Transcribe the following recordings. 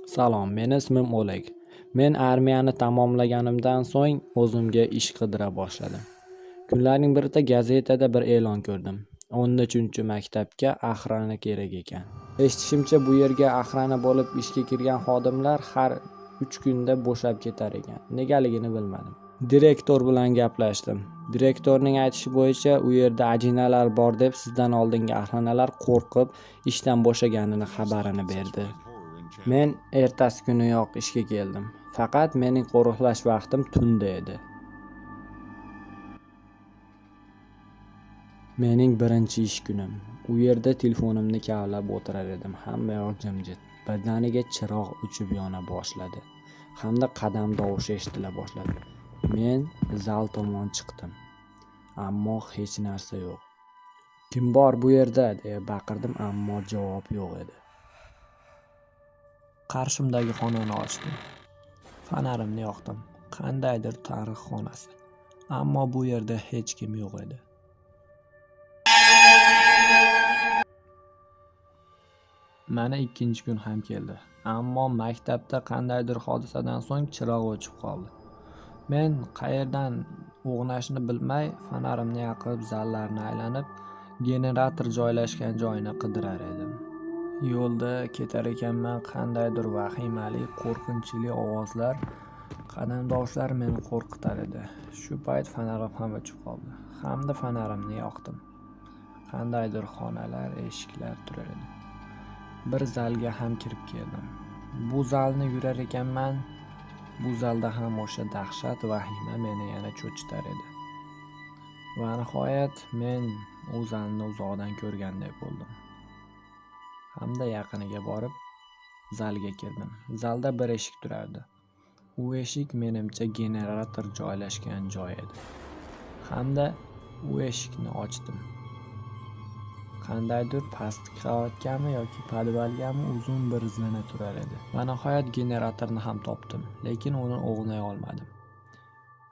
Salom, meni ismim Oleg. Men armiyani tamomlaganimdan so'ng o'zimga ish qidira boshladim. Kunlarning birida gazetada bir e'lon ko'rdim. 13-maktabga axrana kerak ekan. Eshitishimcha, bu yerga axrana bo'lib ishga kirgan xodimlar har 3 kunda bo'shab ketar ekan. Negaligini bilmadim. Direktor bilan gaplashdim. Direktorning aytishi bo'yicha u yerda ajinalar bor deb sizdan oldingi axranalar qo'rqib ishdan bo'shaganini xabarini berdi. Men ertasi kuniyoq ishga keldim. Faqat mening qo'riqlash vaqtim tunda edi. Mening birinchi ish kunim. U yerda telefonimni kavlab o'tirar edim. Hamma yoq jimjit. Birdaniga chiroq o'chib yona boshladi. Hamda qadam tovushi eshitila boshladi. Men zal tomon chiqdim. Ammo hech narsa yo'q. Kim bor bu yerda deya baqirdim, ammo javob yo'q edi. Qarshimdagi xonani ochdim. Fonarimni yoqdim. Qandaydir tarix xonasi. Ammo bu yerda hech kim yo'q edi. Mana ikkinchi kun ham keldi. Ammo maktabda qandaydir hodisadan so'ng chiroq o'chib qoldi. Men qayerdan o'g'nashni bilmay, fonarimni yoqib, zallarni aylanib, generator joylashgan joyini qidirar edim. Yo'lda ketar ekanman, qandaydir vahimali, qo'rqinchli ovozlar, qadam tovushlari meni qo'rqitar edi. Shu payt fonarim ham o'chib qoldi. Hamda fonarimni yoqdim. Qandaydir xonalar, eshiklar turar edi. Bir zalga ham kirib keldim. Bu zalni yurar ekanman, bu zalda ham o'sha dahshat vahima meni yana cho'chitar edi. Va nihoyat men u zalni uzoqdan ko'rganday bo'ldim. Hamda yaqiniga borib zalga kirdim. Zalda bir eshik turardi. U eshik menimcha generator joylashgan joy edi. Hamda u eshikni ochdim. Qandaydir pastki qavatgami yoki podvalgami uzun bir zina turar edi. Va nihoyat generatorni ham topdim, lekin uni o'g'nay olmadim.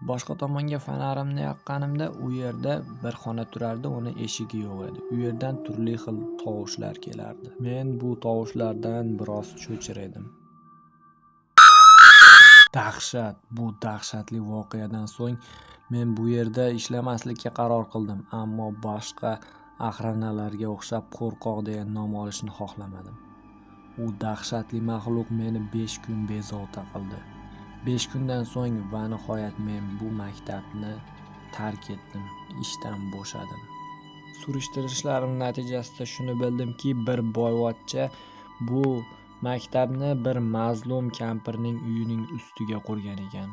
Boshqa tomonga fonarimni yoqqanimda u yerda bir xona turardi, uni eshigi yo'q edi. U yerdan turli xil tovushlar kelardi. Men bu tovushlardan biroz cho'chir edim. Dahshat, bu dahshatli voqeadan so'ng men bu yerda ishlamaslikka qaror qildim, ammo boshqa axranalarga o'xshab qo'rqoq degan nom olishni xohlamadim. U dahshatli maxluq meni 5 kun bezovta qildi. 5 kundan so'ng va nihoyat men bu maktabni tark etdim, ishdan bo'shadim. Surishtirishlarim natijasida shuni bildimki, bir boyvachcha bu maktabni bir mazlum kampirning uyining ustiga qurgan ekan.